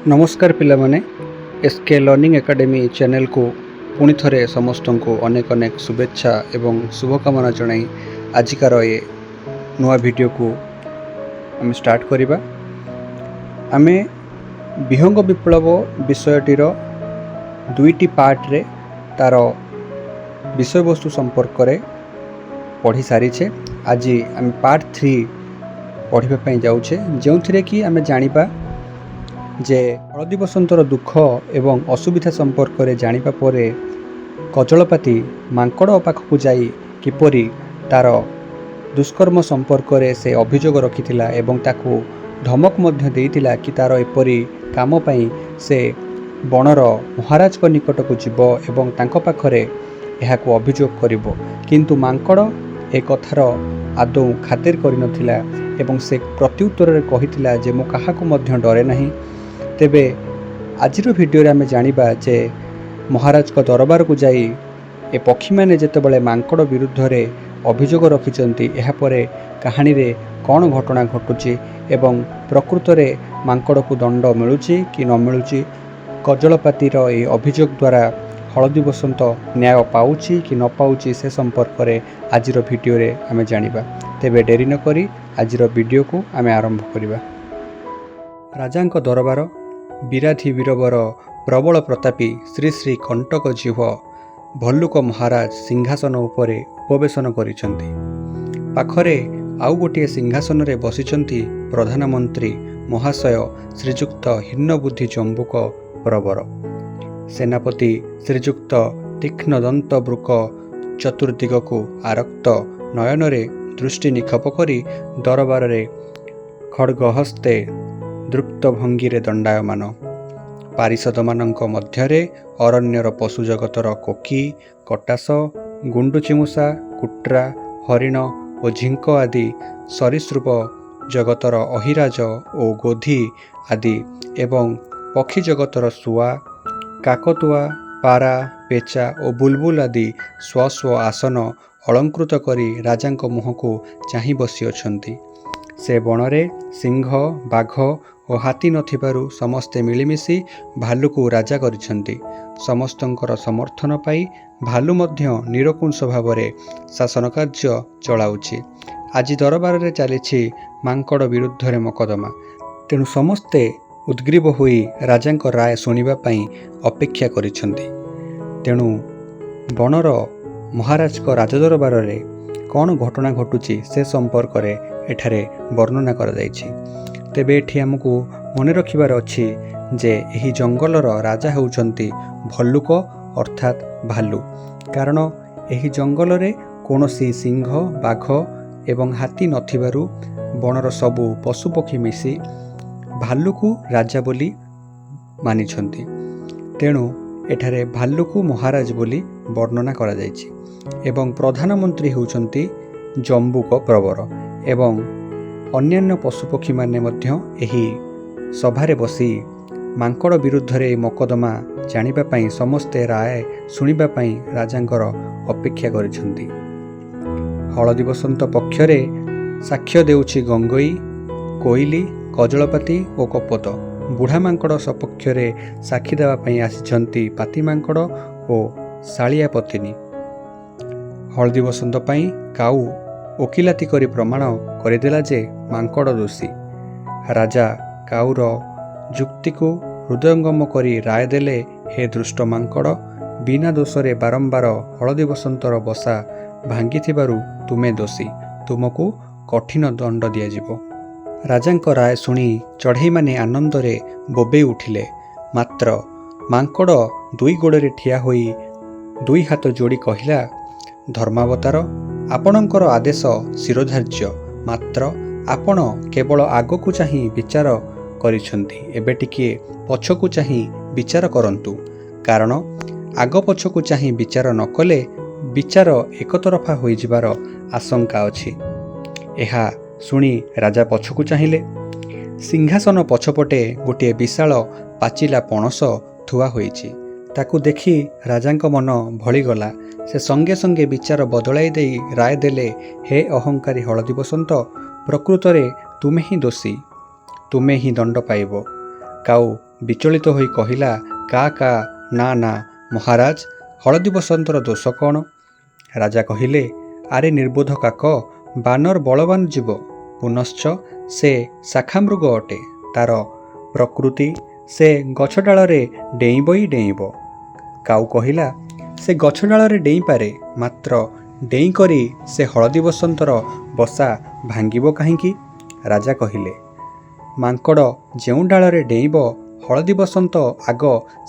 ନମସ୍କାର ପିଲାମାନେ, S K learning academy ଚ୍ୟାନେଲକୁ ପୁଣି ଥରେ ସମସ୍ତଙ୍କୁ ଅନେକ ଅନେକ ଶୁଭେଚ୍ଛା ଏବଂ ଶୁଭକାମନା ଜଣାଇ ଆଜିକାର ଏ ନୂଆ ଭିଡ଼ିଓକୁ ଆମେ ଷ୍ଟାର୍ଟ କରିବା। ଆମେ ବିହଙ୍ଗ ବିପ୍ଳବ ବିଷୟଟିର ଦୁଇଟି ପାର୍ଟରେ ତା'ର ବିଷୟବସ୍ତୁ ସମ୍ପର୍କରେ ପଢ଼ି ସାରିଛେ। ଆଜି ଆମେ ପାର୍ଟ 3 ପଢ଼ିବା ପାଇଁ ଯାଉଛେ, ଯେଉଁଥିରେ କି ଆମେ ଜାଣିବା ଯେ ହଳଦୀ ବସନ୍ତର ଦୁଃଖ ଏବଂ ଅସୁବିଧା ସମ୍ପର୍କରେ ଜାଣିବା ପରେ କଜଳପାତି ମାଙ୍କଡ଼ ପାଖକୁ ଯାଇ କିପରି ତା'ର ଦୁଷ୍କର୍ମ ସମ୍ପର୍କରେ ସେ ଅଭିଯୋଗ ରଖିଥିଲା ଏବଂ ତାକୁ ଧମକ ମଧ୍ୟ ଦେଇଥିଲା କି ତା'ର ଏପରି କାମ ପାଇଁ ସେ ବଣର ମହାରାଜଙ୍କ ନିକଟକୁ ଯିବ ଏବଂ ତାଙ୍କ ପାଖରେ ଏହାକୁ ଅଭିଯୋଗ କରିବ। କିନ୍ତୁ ମାଙ୍କଡ଼ ଏ କଥାର ଆଦୌ ଖାତିର କରିନଥିଲା ଏବଂ ସେ ପ୍ରତ୍ୟୁତ୍ତରରେ କହିଥିଲା ଯେ ମୁଁ କାହାକୁ ମଧ୍ୟ ଡରେ ନାହିଁ। ତେବେ ଆଜିର ଭିଡ଼ିଓରେ ଆମେ ଜାଣିବା ଯେ ମହାରାଜଙ୍କ ଦରବାରକୁ ଯାଇ ଏ ପକ୍ଷୀମାନେ ଯେତେବେଳେ ମାଙ୍କଡ଼ ବିରୁଦ୍ଧରେ ଅଭିଯୋଗ ରଖିଛନ୍ତି, ଏହାପରେ କାହାଣୀରେ କ'ଣ ଘଟଣା ଘଟୁଛି ଏବଂ ପ୍ରକୃତରେ ମାଙ୍କଡ଼କୁ ଦଣ୍ଡ ମିଳୁଛି କି ନ ମିଳୁଛି, କଜଳପାତିର ଏହି ଅଭିଯୋଗ ଦ୍ୱାରା ହଳଦୀ ବସନ୍ତ ନ୍ୟାୟ ପାଉଛି କି ନ ପାଉଛି, ସେ ସମ୍ପର୍କରେ ଆଜିର ଭିଡ଼ିଓରେ ଆମେ ଜାଣିବା। ତେବେ ଡେରି ନକରି ଆଜିର ଭିଡ଼ିଓକୁ ଆମେ ଆରମ୍ଭ କରିବା। ରାଜାଙ୍କ ଦରବାର। ବିରାଧି ବୀରବର ପ୍ରବଳ ପ୍ରତାପୀ ଶ୍ରୀ ଶ୍ରୀ କଣ୍ଟକ ଜିହ୍ୱ ଭଲ୍ଲୁକ ମହାରାଜ ସିଂହାସନ ଉପରେ ଉପବେଶନ କରିଛନ୍ତି। ପାଖରେ ଆଉ ଗୋଟିଏ ସିଂହାସନରେ ବସିଛନ୍ତି ପ୍ରଧାନମନ୍ତ୍ରୀ ମହାଶୟ ଶ୍ରୀଯୁକ୍ତ ହୀନବୁଦ୍ଧି ଜମ୍ବୁକ ପ୍ରବର। ସେନାପତି ଶ୍ରୀଯୁକ୍ତ ତୀକ୍ଷ୍ଣଦନ୍ତ ବୃକ ଚତୁର୍ଦିଗକୁ ଆରକ୍ତ ନୟନରେ ଦୃଷ୍ଟି ନିକ୍ଷେପ କରି ଦରବାରରେ ଖଡ଼୍ଗହସ୍ତେ ଦୃପ୍ତ ଭଙ୍ଗୀରେ ଦଣ୍ଡାୟମାନ। ପାରିଷଦମାନଙ୍କ ମଧ୍ୟରେ ଅରଣ୍ୟର ପଶୁ ଜଗତର କୋକି, କଟାସ, ଗୁଣ୍ଡୁଚିମୂଷା, କୁଟ୍ରା, ହରିଣ ଓ ଝିଙ୍କ ଆଦି, ସରୀସୃପ ଜଗତର ଅହିରାଜ ଓ ଗୋଧି ଆଦି ଏବଂ ପକ୍ଷୀ ଜଗତର ଶୁଆ, କାକତୁଆ, ପାରା, ପେଚା ଓ ବୁଲବୁଲ ଆଦି ସ୍ୱ ସ୍ୱ ଆସନ ଅଳଙ୍କୃତ କରି ରାଜାଙ୍କ ମୁହଁକୁ ଚାହିଁ ବସିଅଛନ୍ତି। ସେ ବଣରେ ସିଂହ, ବାଘ ଓ ହାତୀ ନଥିବାରୁ ସମସ୍ତେ ମିଳିମିଶି ଭାଲୁକୁ ରାଜା କରିଛନ୍ତି। ସମସ୍ତଙ୍କର ସମର୍ଥନ ପାଇ ଭାଲୁ ମଧ୍ୟ ନିରଙ୍କୁଶ ଭାବରେ ଶାସନ କାର୍ଯ୍ୟ ଚଳାଉଛି। ଆଜି ଦରବାରରେ ଚାଲିଛି ମାଙ୍କଡ଼ ବିରୁଦ୍ଧରେ ମକଦ୍ଦମା। ତେଣୁ ସମସ୍ତେ ଉଦ୍ଗ୍ରୀବ ହୋଇ ରାଜାଙ୍କ ରାୟ ଶୁଣିବା ପାଇଁ ଅପେକ୍ଷା କରିଛନ୍ତି। ତେଣୁ ବଣର ମହାରାଜଙ୍କ ରାଜଦରବାରରେ କ'ଣ ଘଟଣା ଘଟୁଛି, ସେ ସମ୍ପର୍କରେ ଏଠାରେ ବର୍ଣ୍ଣନା କରାଯାଇଛି। ତେବେ ଏଠି ଆମକୁ ମନେ ରଖିବାର ଅଛି ଯେ ଏହି ଜଙ୍ଗଲର ରାଜା ହେଉଛନ୍ତି ଭଲ୍ଲୁକ, ଅର୍ଥାତ୍ ଭାଲୁ। କାରଣ ଏହି ଜଙ୍ଗଲରେ କୌଣସି ସିଂହ, ବାଘ ଏବଂ ହାତୀ ନଥିବାରୁ ବଣର ସବୁ ପଶୁପକ୍ଷୀ ମିଶି ଭାଲୁକୁ ରାଜା ବୋଲି ମାନିଛନ୍ତି। ତେଣୁ ଏଠାରେ ଭାଲୁକୁ ମହାରାଜ ବୋଲି ବର୍ଣ୍ଣନା କରାଯାଇଛି ଏବଂ ପ୍ରଧାନମନ୍ତ୍ରୀ ହେଉଛନ୍ତି ଜମ୍ବୁକ ପ୍ରବର ଏବଂ ଅନ୍ୟାନ୍ୟ ପଶୁପକ୍ଷୀମାନେ ମଧ୍ୟ ଏହି ସଭାରେ ବସି ମାଙ୍କଡ଼ ବିରୁଦ୍ଧରେ ଏହି ମକଦ୍ଦମା ଜାଣିବା ପାଇଁ, ସମସ୍ତେ ରାୟ ଶୁଣିବା ପାଇଁ ରାଜାଙ୍କର ଅପେକ୍ଷା କରିଛନ୍ତି। ହଳଦୀ ବସନ୍ତ ପକ୍ଷରେ ସାକ୍ଷ୍ୟ ଦେଉଛି ଗଙ୍ଗଇ, କୋଇଲି, କଜଳପାତି ଓ କପୋତ। ବୁଢ଼ା ମାଙ୍କଡ଼ ସପକ୍ଷରେ ସାକ୍ଷୀ ଦେବା ପାଇଁ ଆସିଛନ୍ତି ପାତି ମାଙ୍କଡ଼ ଓ ଶାଳିଆ ପତିନୀ। ହଳଦୀ ବସନ୍ତ ପାଇଁ କାଉ ଓକିଲାତି କରି ପ୍ରମାଣ କରିଦେଲା ଯେ ମାଙ୍କଡ଼ ଦୋଷୀ। ରାଜା କାଉର ଯୁକ୍ତିକୁ ହୃଦୟଙ୍ଗମ କରି ରାୟ ଦେଲେ, ହେ ଦୁଷ୍ଟ ମାଙ୍କଡ଼, ବିନା ଦୋଷରେ ବାରମ୍ବାର ହଳଦୀ ବସନ୍ତର ବସା ଭାଙ୍ଗିଥିବାରୁ ତୁମେ ଦୋଷୀ, ତୁମକୁ କଠିନ ଦଣ୍ଡ ଦିଆଯିବ। ରାଜାଙ୍କ ରାୟ ଶୁଣି ଚଢ଼େଇମାନେ ଆନନ୍ଦରେ ବୋବେଇ ଉଠିଲେ। ମାତ୍ର ମାଙ୍କଡ଼ ଦୁଇ ଗୋଡ଼ରେ ଠିଆ ହୋଇ ଦୁଇ ହାତ ଯୋଡ଼ି କହିଲା, ଧର୍ମାବତାର, ଆପଣଙ୍କର ଆଦେଶ ଶିରୋଧାର୍ଯ୍ୟ। ମାତ୍ର ଆପଣ କେବଳ ଆଗକୁ ଚାହିଁ ବିଚାର କରିଛନ୍ତି, ଏବେ ଟିକିଏ ପଛକୁ ଚାହିଁ ବିଚାର କରନ୍ତୁ। କାରଣ ଆଗ ପଛକୁ ଚାହିଁ ବିଚାର ନ କଲେ ବିଚାର ଏକତରଫା ହୋଇଯିବାର ଆଶଙ୍କା ଅଛି। ଏହା ଶୁଣି ରାଜା ପଛକୁ ଚାହିଁଲେ। ସିଂହାସନ ପଛପଟେ ଗୋଟିଏ ବିଶାଳ ପାଚିଲା ପଣସ ଥୁଆ ହୋଇଛି। ତାକୁ ଦେଖି ରାଜାଙ୍କ ମନ ଭଳିଗଲା। ସେ ସଙ୍ଗେ ସଙ୍ଗେ ବିଚାର ବଦଳାଇ ଦେଇ ରାୟ ଦେଲେ, ହେ ଅହଙ୍କାରୀ ହଳଦୀ ବସନ୍ତ, ପ୍ରକୃତରେ ତୁମେ ହିଁ ଦୋଷୀ, ତୁମେ ହିଁ ଦଣ୍ଡ ପାଇବ। କାଉ ବିଚଳିତ ହୋଇ କହିଲା, କା କା, ନା ନା ମହାରାଜ, ହଳଦୀ ବସନ୍ତର ଦୋଷ କ'ଣ? ରାଜା କହିଲେ, ଆରେ ନିର୍ବୋଧ କାକ, ବାନର ବଳବାନ ଜୀବ, ପୁନଶ୍ଚ ସେ ଶାଖାମୃଗ ଅଟେ। ତାର ପ୍ରକୃତି ସେ ଗଛ ଡାଳରେ ଡେଇଁବ ହିଁ ଡେଇଁବ। କାଉ କହିଲା, ସେ ଗଛ ଡାଳରେ ଡେଇଁପାରେ, ମାତ୍ର ଡେଇଁ କରି ସେ ହଳଦୀ ବସନ୍ତର ବସା ଭାଙ୍ଗିବ କାହିଁକି? ରାଜା କହିଲେ, ମାଙ୍କଡ଼ ଯେଉଁ ଡାଳରେ ଡେଇଁବ, ହଳଦୀ ବସନ୍ତ ଆଗ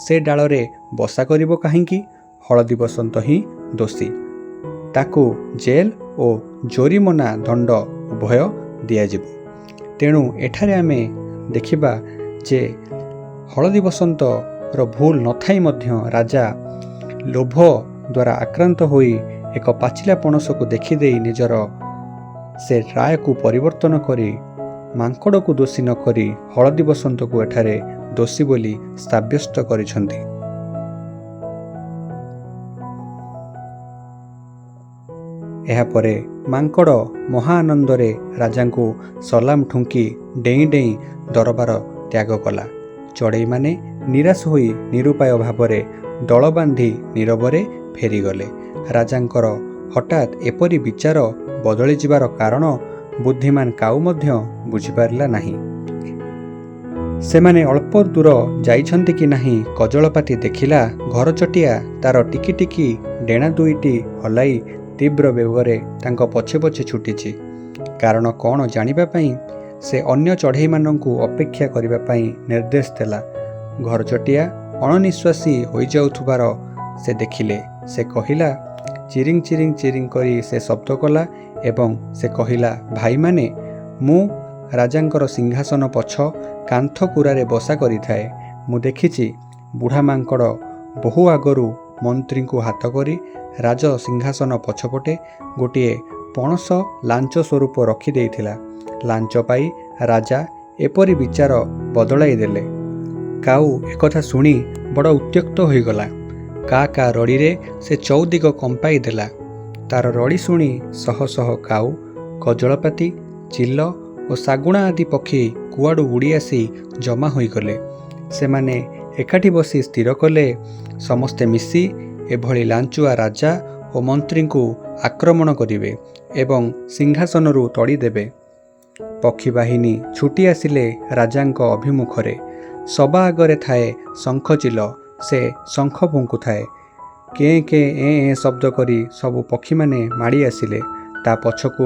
ସେ ଡାଳରେ ବସା କରିବ କାହିଁକି? ହଳଦୀ ବସନ୍ତ ହିଁ ଦୋଷୀ, ତାକୁ ଜେଲ୍ ଓ ଜୋରିମନା ଦଣ୍ଡ ଉଭୟ ଦିଆଯିବ। ତେଣୁ ଏଠାରେ ଆମେ ଦେଖିବା ଯେ ହଳଦୀ ବସନ୍ତର ଭୁଲ ନଥାଇ ମଧ୍ୟ ରାଜା ଲୋଭ ଦ୍ୱାରା ଆକ୍ରାନ୍ତ ହୋଇ ଏକ ପାଚିଲା ପଣସକୁ ଦେଖିଦେଇ ନିଜର ସେ ରାୟକୁ ପରିବର୍ତ୍ତନ କରି ମାଙ୍କଡ଼କୁ ଦୋଷୀ ନ କରି ହଳଦୀ ବସନ୍ତକୁ ଏଠାରେ ଦୋଷୀ ବୋଲି ସାବ୍ୟସ୍ତ କରିଛନ୍ତି। ଏହାପରେ ମାଙ୍କଡ଼ ମହା ଆନନ୍ଦରେ ରାଜାଙ୍କୁ ସଲାମ ଠୁଙ୍କି ଡେଇଁ ଡେଇଁ ଦରବାର ତ୍ୟାଗ କଲା। ଚଢ଼େଇମାନେ ନିରାଶ ହୋଇ ନିରୁପାୟ ଭାବରେ ଦଳ ବାନ୍ଧି ନୀରବରେ ଫେରିଗଲେ। ରାଜାଙ୍କର ହଠାତ୍ ଏପରି ବିଚାର ବଦଳିଯିବାର କାରଣ ବୁଦ୍ଧିମାନ କାଉ ମଧ୍ୟ ବୁଝିପାରିଲା ନାହିଁ। ସେମାନେ ଅଳ୍ପ ଦୂର ଯାଇଛନ୍ତି କି ନାହିଁ, କଜଳପାତି ଦେଖିଲା ଘରଚଟିଆ ତାର ଟିକି ଟିକି ଡେଣା ଦୁଇଟି ହଲାଇ ତୀବ୍ର ବେଗରେ ତାଙ୍କ ପଛେ ପଛେ ଛୁଟିଛି। କାରଣ କ'ଣ ଜାଣିବା ପାଇଁ ସେ ଅନ୍ୟ ଚଢ଼େଇମାନଙ୍କୁ ଅପେକ୍ଷା କରିବା ପାଇଁ ନିର୍ଦ୍ଦେଶ ଦେଲା। ଘରଚଟିଆ ଅଣନିଶ୍ୱାସୀ ହୋଇଯାଉଥିବାର ସେ ଦେଖିଲେ। ସେ କହିଲା, ଚିରିଂ ଚିରିଂ ଚିରିଂ କରି ସେ ଶବ୍ଦ କଲା ଏବଂ ସେ କହିଲା, ଭାଇମାନେ, ମୁଁ ରାଜାଙ୍କର ସିଂହାସନ ପଛ କାନ୍ଥ କୁରାରେ ବସା କରିଥାଏ। ମୁଁ ଦେଖିଛି ବୁଢ଼ା ମାଙ୍କଡ଼ ବହୁ ଆଗରୁ ମନ୍ତ୍ରୀଙ୍କୁ ହାତ କରି ରାଜ ସିଂହାସନ ପଛପଟେ ଗୋଟିଏ ପଣସ ଲାଞ୍ଚ ସ୍ୱରୂପ ରଖିଦେଇଥିଲା। ଲାଞ୍ଚ ପାଇ ରାଜା ଏପରି ବିଚାର ବଦଳାଇ ଦେଲେ। କାଉ ଏକଥା ଶୁଣି ବଡ଼ ଉତ୍ତ୍ୟକ୍ତ ହୋଇଗଲା। କା କା ରଡ଼ିରେ ସେ ଚୌଦିଗ କମ୍ପାଇ ଦେଲା। ତାର ରଡ଼ି ଶୁଣି ଶହ ଶହ କାଉ, କଜଳପାତି, ଚିଲ ଓ ଶାଗୁଣା ଆଦି ପକ୍ଷୀ କୁଆଡ଼ୁ ଉଡ଼ି ଆସି ଜମା ହୋଇଗଲେ। ସେମାନେ ଏକାଠି ବସି ସ୍ଥିର କଲେ, ସମସ୍ତେ ମିଶି ଏଭଳି ଲାଞ୍ଚୁଆ ରାଜା ଓ ମନ୍ତ୍ରୀଙ୍କୁ ଆକ୍ରମଣ କରିବେ ଏବଂ ସିଂହାସନରୁ ତଡ଼ିଦେବେ। ପକ୍ଷୀବାହିନୀ ଛୁଟି ଆସିଲେ ରାଜାଙ୍କ ଅଭିମୁଖରେ। ସବା ଆଗରେ ଥାଏ ଶଙ୍ଖଚିଲ, ସେ ଶଙ୍ଖ ଫୁଙ୍କୁଥାଏ। କେଁ କେଁ ଏଁ ଏଁ ଶବ୍ଦ କରି ସବୁ ପକ୍ଷୀମାନେ ମାଡ଼ି ଆସିଲେ। ତା ପଛକୁ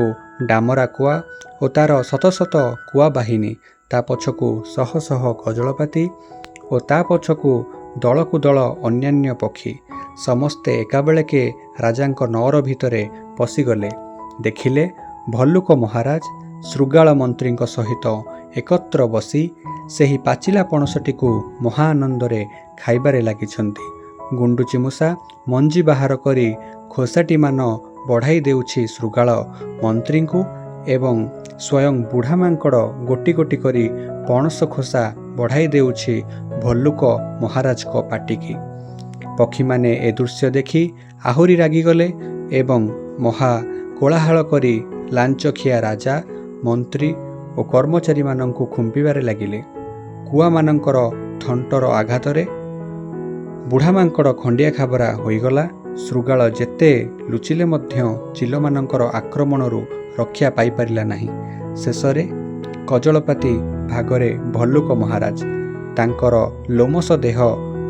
ଡାମରା କୁଆ ଓ ତାର ଶତ ଶତ କୁଆ ବାହିନୀ, ତା ପଛକୁ ଶହ ଶହ କଜଳପାତି ଓ ତା ପଛକୁ ଦଳକୁ ଦଳ ଅନ୍ୟାନ୍ୟ ପକ୍ଷୀ। ସମସ୍ତେ ଏକାବେଳେକେ ରାଜାଙ୍କ ନଅର ଭିତରେ ପଶିଗଲେ। ଦେଖିଲେ ଭଲ୍ଲୁକ ମହାରାଜ ଶୃଗାଳ ମନ୍ତ୍ରୀଙ୍କ ସହିତ ଏକତ୍ର ବସି ସେହି ପାଚିଲା ପଣସଟିକୁ ମହା ଆନନ୍ଦରେ ଖାଇବାରେ ଲାଗିଛନ୍ତି। ଗୁଣ୍ଡୁଚି ମୂଷା ମଞ୍ଜି ବାହାର କରି ଖୋସାଟିମାନ ବଢ଼ାଇ ଦେଉଛି ଶୃଗାଳ ମନ୍ତ୍ରୀଙ୍କୁ ଏବଂ ସ୍ୱୟଂ ବୁଢ଼ା ମାଙ୍କଡ଼ ଗୋଟି ଗୋଟି କରି ପଣସ ଖୋସା ବଢ଼ାଇ ଦେଉଛି ଭଲ୍ଲୁକ ମହାରାଜଙ୍କ ପାଟିକି। ପକ୍ଷୀମାନେ ଏ ଦୃଶ୍ୟ ଦେଖି ଆହୁରି ରାଗିଗଲେ ଏବଂ ମହା କୋଳାହଳ କରି ଲାଞ୍ଚଖିଆ ରାଜା, ମନ୍ତ୍ରୀ ଓ କର୍ମଚାରୀମାନଙ୍କୁ ଖୁମ୍ପିବାରେ ଲାଗିଲେ। କୁଆମାନଙ୍କର ଥଣ୍ଟର ଆଘାତରେ ବୁଢ଼ା ମାଙ୍କଡ଼ ଖଣ୍ଡିଆ ଖାବରା ହୋଇଗଲା। ଶୃଗାଳ ଯେତେ ଲୁଚିଲେ ମଧ୍ୟ ଚିଲମାନଙ୍କର ଆକ୍ରମଣରୁ ରକ୍ଷା ପାଇପାରିଲା ନାହିଁ। ଶେଷରେ କଜଳପାତି ଭାଗରେ ଭଲ୍ଲୁକ ମହାରାଜ, ତାଙ୍କର ଲୋମଶ ଦେହ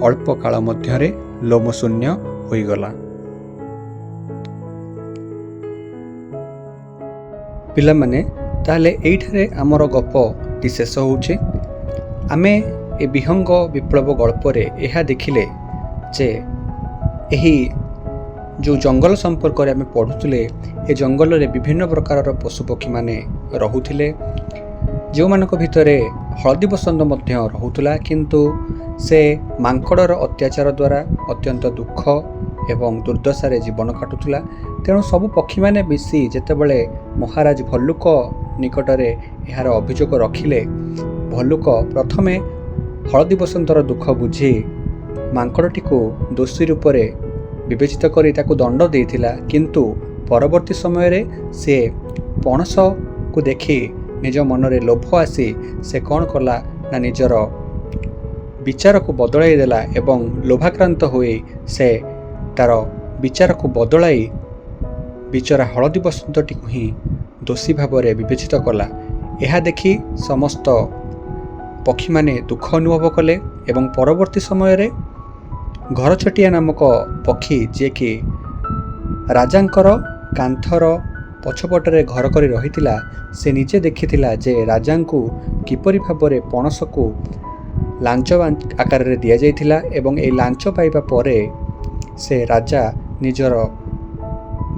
ଅଳ୍ପ କାଳ ମଧ୍ୟରେ ଲୋମଶୂନ୍ୟ ହୋଇଗଲା। ପିଲାମାନେ, ତାହେଲେ ଏଇଠାରେ ଆମର ଗପଟି ଶେଷ ହେଉଛି। ଆମେ ଏ ବିହଙ୍ଗ ବିପ୍ଳବ ଗଳ୍ପରେ ଏହା ଦେଖିଲେ ଯେ ଏହି ଯେଉଁ ଜଙ୍ଗଲ ସମ୍ପର୍କରେ ଆମେ ପଢ଼ୁଥିଲେ, ଏ ଜଙ୍ଗଲରେ ବିଭିନ୍ନ ପ୍ରକାରର ପଶୁପକ୍ଷୀମାନେ ରହୁଥିଲେ, ଯେଉଁମାନଙ୍କ ଭିତରେ ହଳଦୀ ବସନ୍ତ ମଧ୍ୟ ରହୁଥିଲା। କିନ୍ତୁ ସେ ମାଙ୍କଡ଼ର ଅତ୍ୟାଚାର ଦ୍ୱାରା ଅତ୍ୟନ୍ତ ଦୁଃଖ ଏବଂ ଦୁର୍ଦ୍ଦଶାରେ ଜୀବନ କାଟୁଥିଲା। ତେଣୁ ସବୁ ପକ୍ଷୀମାନେ ମିଶି ଯେତେବେଳେ ମହାରାଜ ଭଲ୍ଲୁକ ନିକଟରେ ଏହାର ଅଭିଯୋଗ ରଖିଲେ, ଭଲ୍ଲୁକ ପ୍ରଥମେ ହଳଦୀ ବସନ୍ତର ଦୁଃଖ ବୁଝି ମାଙ୍କଡ଼ଟିକୁ ଦୋଷୀ ରୂପରେ ବିବେଚିତ କରି ତାକୁ ଦଣ୍ଡ ଦେଇଥିଲା। କିନ୍ତୁ ପରବର୍ତ୍ତୀ ସମୟରେ ସେ ପଣସକୁ ଦେଖି ନିଜ ମନରେ ଲୋଭ ଆସି ସେ କ'ଣ କଲା ନା ନିଜର ବିଚାରକୁ ବଦଳାଇ ଦେଲା ଏବଂ ଲୋଭାକ୍ରାନ୍ତ ହୋଇ ସେ ତା'ର ବିଚାରକୁ ବଦଳାଇ ବିଚରା ହଳଦୀ ବସନ୍ତଟିକୁ ହିଁ ଦୋଷୀ ଭାବରେ ବିବେଚିତ କଲା। ଏହା ଦେଖି ସମସ୍ତ ପକ୍ଷୀମାନେ ଦୁଃଖ ଅନୁଭବ କଲେ ଏବଂ ପରବର୍ତ୍ତୀ ସମୟରେ ଘରଚଟିଆ ନାମକ ପକ୍ଷୀ, ଯିଏକି ରାଜାଙ୍କର କାନ୍ଥର ପଛପଟରେ ଘର କରି ରହିଥିଲା, ସେ ନିଜେ ଦେଖିଥିଲା ଯେ ରାଜାଙ୍କୁ କିପରି ଭାବରେ ପଣସକୁ ଲାଞ୍ଚ ଆକାରରେ ଦିଆଯାଇଥିଲା ଏବଂ ଏହି ଲାଞ୍ଚ ପାଇବା ପରେ ସେ ରାଜା ନିଜର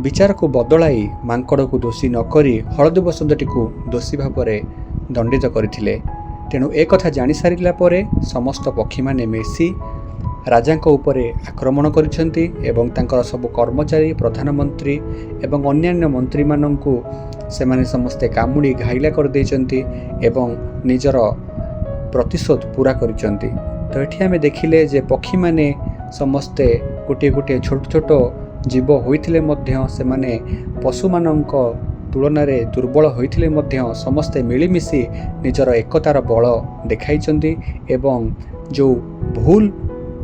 ବିଚାରକୁ ବଦଳାଇ ମାଙ୍କଡ଼କୁ ଦୋଷୀ ନକରି ହଳଦୀ ବସନ୍ତଟିକୁ ଦୋଷୀ ଭାବରେ ଦଣ୍ଡିତ କରିଥିଲେ। ତେଣୁ ଏକଥା ଜାଣିସାରିଲା ପରେ ସମସ୍ତ ପକ୍ଷୀମାନେ ମିଶି ରାଜାଙ୍କ ଉପରେ ଆକ୍ରମଣ କରିଛନ୍ତି ଏବଂ ତାଙ୍କର ସବୁ କର୍ମଚାରୀ, ପ୍ରଧାନମନ୍ତ୍ରୀ ଏବଂ ଅନ୍ୟାନ୍ୟ ମନ୍ତ୍ରୀମାନଙ୍କୁ ସେମାନେ ସମସ୍ତେ କାମୁଡ଼ି ଘାଇଲା କରିଦେଇଛନ୍ତି ଏବଂ ନିଜର ପ୍ରତିଶୋଧ ପୂରା କରିଛନ୍ତି। ତ ଏଠି ଆମେ ଦେଖିଲେ ଯେ ପକ୍ଷୀମାନେ ସମସ୍ତେ ଗୋଟିଏ ଗୋଟିଏ ଛୋଟ ଛୋଟ ଜୀବ ହୋଇଥିଲେ ମଧ୍ୟ, ସେମାନେ ପଶୁମାନଙ୍କ ତୁଳନାରେ ଦୁର୍ବଳ ହୋଇଥିଲେ ମଧ୍ୟ, ସମସ୍ତେ ମିଳିମିଶି ନିଜର ଏକତାର ବଳ ଦେଖାଇଛନ୍ତି ଏବଂ ଯେଉଁ ଭୁଲ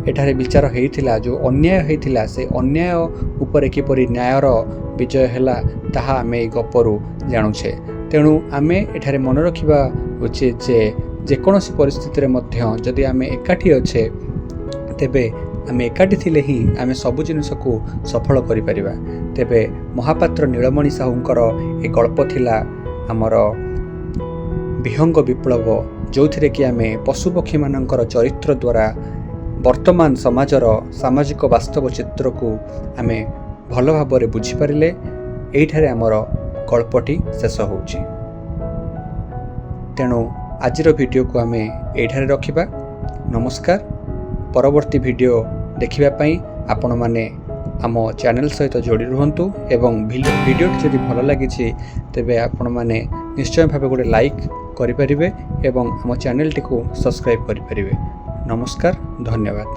ଏଠାରେ ବିଚାର ହେଇଥିଲା, ଯେଉଁ ଅନ୍ୟାୟ ହେଇଥିଲା, ସେ ଅନ୍ୟାୟ ଉପରେ କିପରି ନ୍ୟାୟର ବିଜୟ ହେଲା, ତାହା ଆମେ ଏଇ ଗପରୁ ଜାଣୁଛେ। ତେଣୁ ଆମେ ଏଠାରେ ମନେ ରଖିବା ଉଚିତ ଯେ ଯେକୌଣସି ପରିସ୍ଥିତିରେ ମଧ୍ୟ ଯଦି ଆମେ ଏକାଠି ଅଛେ, ତେବେ ଆମେ ଏକାଠି ଥିଲେ ହିଁ ଆମେ ସବୁ ଜିନିଷକୁ ସଫଳ କରିପାରିବା। ତେବେ ମହାପାତ୍ର ନୀଳମଣି ସାହୁଙ୍କର ଏ ଗଳ୍ପ ଥିଲା ଆମର ବିହଙ୍ଗ ବିପ୍ଳବ, ଯେଉଁଥିରେ କି ଆମେ ପଶୁପକ୍ଷୀମାନଙ୍କର ଚରିତ୍ର ଦ୍ୱାରା ବର୍ତ୍ତମାନ ସମାଜର ସାମାଜିକ ବାସ୍ତବ ଚିତ୍ରକୁ ଆମେ ଭଲ ଭାବରେ ବୁଝିପାରିଲେ। ଏଇଠାରେ ଆମର ଗଳ୍ପଟି ଶେଷ ହେଉଛି। ତେଣୁ ଆଜିର ଭିଡ଼ିଓକୁ ଆମେ ଏଇଠାରେ ରଖିବା। ନମସ୍କାର। ପରବର୍ତ୍ତୀ ଭିଡ଼ିଓ ଦେଖିବା ପାଇଁ ଆପଣମାନେ ଆମ ଚ୍ୟାନେଲ୍ ସହିତ ଯୋଡ଼ି ରୁହନ୍ତୁ ଏବଂ ଭିଡ଼ିଓଟି ଯଦି ଭଲ ଲାଗିଛି, ତେବେ ଆପଣମାନେ ନିଶ୍ଚୟ ଭାବେ ଗୋଟେ ଲାଇକ୍ କରିପାରିବେ ଏବଂ ଆମ ଚ୍ୟାନେଲଟିକୁ ସବସ୍କ୍ରାଇବ୍ କରିପାରିବେ। ନମସ୍କାର, ଧନ୍ୟବାଦ।